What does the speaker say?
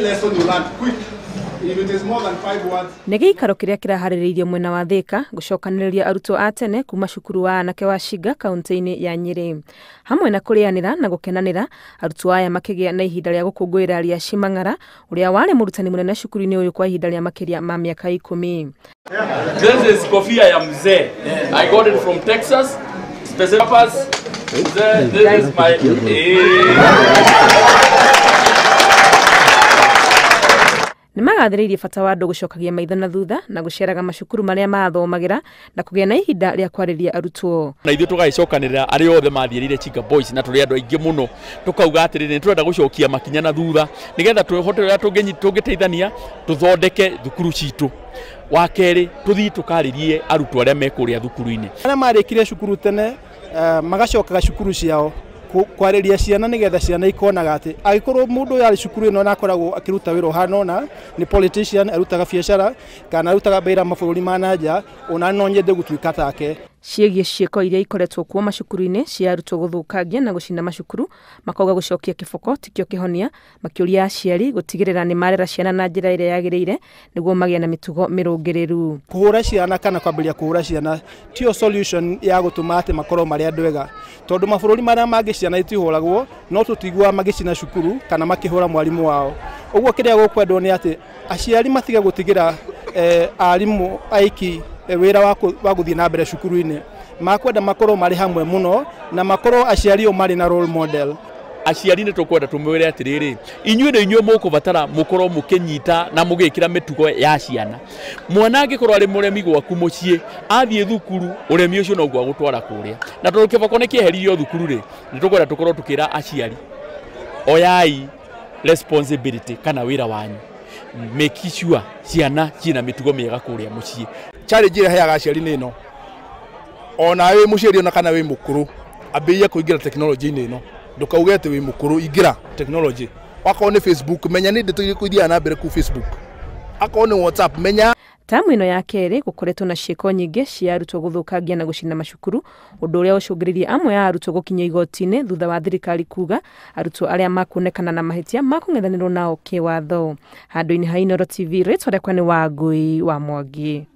lesson you learned, quick. If it is more than 5 words. Nĩ gĩikaro kĩrĩa kĩraharĩrĩirio mwena wa Thika gũcokanĩrĩria arutwo a tene kuma cukuru wa anake wa Shinga kaunti-inĩ ya Nyĩrĩ. Hamwe na kũrĩanĩra na gũkenanĩra, arutwo aya makĩgĩa na ihinda rĩa gũkũngũĩra Ria Shimang'ara ũrĩa warĩ mũrutani mũnene cukuru-inĩ ũyũ kwa ihinda rĩa makĩria ma mĩaka 10. This is kofia ya mzee. I got it from Texas. Special purpose. This is my Nĩmagathĩrĩirie bata wa andũ gũcokagia maitho na thutha na gũceraga macukuru marĩa mathomagĩra na kũgĩa na ihinda rĩa kwarĩria arutwo. Na ithuĩ tũgagĩcokanĩrĩra arĩa othe mathiĩrĩire Chinga Boys na tũrĩ andũ aingĩ mũno, tũkauga atĩrĩrĩ, nĩtũrenda gũcokia makinya na thutha nĩgetha tũhote ũrĩa tũngĩteithania tũthondeke thukuru citũ. Wa kerĩ, tũthiĩ tũkarĩrie arutwo arĩa me kũrĩa thukuru-inĩ. Arĩa marĩkirie cukuru tene magacokaga cukuru ciao kwarĩria ciana nĩgetha ciana ikonaga atĩ angĩkorwo mũndũ ũyũ arĩ cukuru ĩno na akoragwo akĩruta wĩra ũhana ũna, nĩ politician, arutaga biacara kana arutaga wĩra mabũrũri ma na nja, ona no nyende gũtuĩka take. Ciĩgiĩ ciĩko iria ikoretwo kuo macukuru-inĩ cia arutwo gũthũkangia na gũcina macukuru, makauga gũcokia kĩboko tikĩo kĩhonia, makĩũria aciari gũtigĩrĩra nĩ marera ciana na njĩra ĩrĩa yagĩrĩire nĩguo magĩe na mĩtugo mĩrũngĩrĩru. Kũhũra ciana kana kwambĩrĩria kũhũra ciana tiyo solution ya gũtũma atĩ makorwo marĩ andũ ega, tondũ mabũrũri marĩa mangĩ ciana itihũragwo no tũtiguaga magĩcina cukuru kana makĩhũra mwarimũ wao. Ũguo kĩrĩa gũkwendwo nĩ atĩ aciari matige gũtigĩra arimũ aiki wĩra wa gũthiĩ na mbere cukuru-inĩ, makwenda makorwo marĩ hamwe mũno na makorwo aciari o marĩ na role model. Aciari nĩ tũkwenda tũmwĩre atĩrĩrĩ, inyuĩ nĩ inyuĩ mũkũbatara mũkorwo mũkĩnyita na mũgĩkĩra mĩtugo ya ciana. Mwana angĩkorwo arĩ mũremi gwaku mũciĩ, athiĩ thukuru, ũremi ũcio noguo agũtwara kũrĩa. Na tondũ kĩboko nĩ kĩeheririo thukuru rĩ, nĩ tũkwenda tũkorwo tũkĩra aciari, oyai responsibility kana wĩra wanyu, make sure ciana ciĩna mĩtugo mĩega kũrĩa mũciĩ. Challenge ĩrĩa heaga aciari nĩ ĩno, ona wĩ mũciari ona kana wĩ mũkũrũ, ambĩrĩria kũingĩra tekinoronjĩ-inĩ ĩno. Ndũkauge atĩ wĩ mũkũrũ, ingĩra tekinoronjĩ. Akorwo nĩ Facebook, menya nĩ ndeto irĩkũ ithiaga na mbere kũu Facebook. Akorwo nĩ WhatsApp, menya. Tamu ĩno ya kerĩ gũkoretwo na ciĩko nyingĩ cia arutwo gũthũkangia na gũcina macukuru, ũndũ ũrĩa ũcũngĩrĩirie amwe a arutwo gũkinya igoti-inĩ thutha wa thirikari kuga arutwo arĩa makuonekana na mahĩtia makũng'ethanĩrwo nao kĩwatho. Handũ-inĩ ha Inooro TV, rĩtwa rĩakwa nĩ Wangũi wa Mwangi.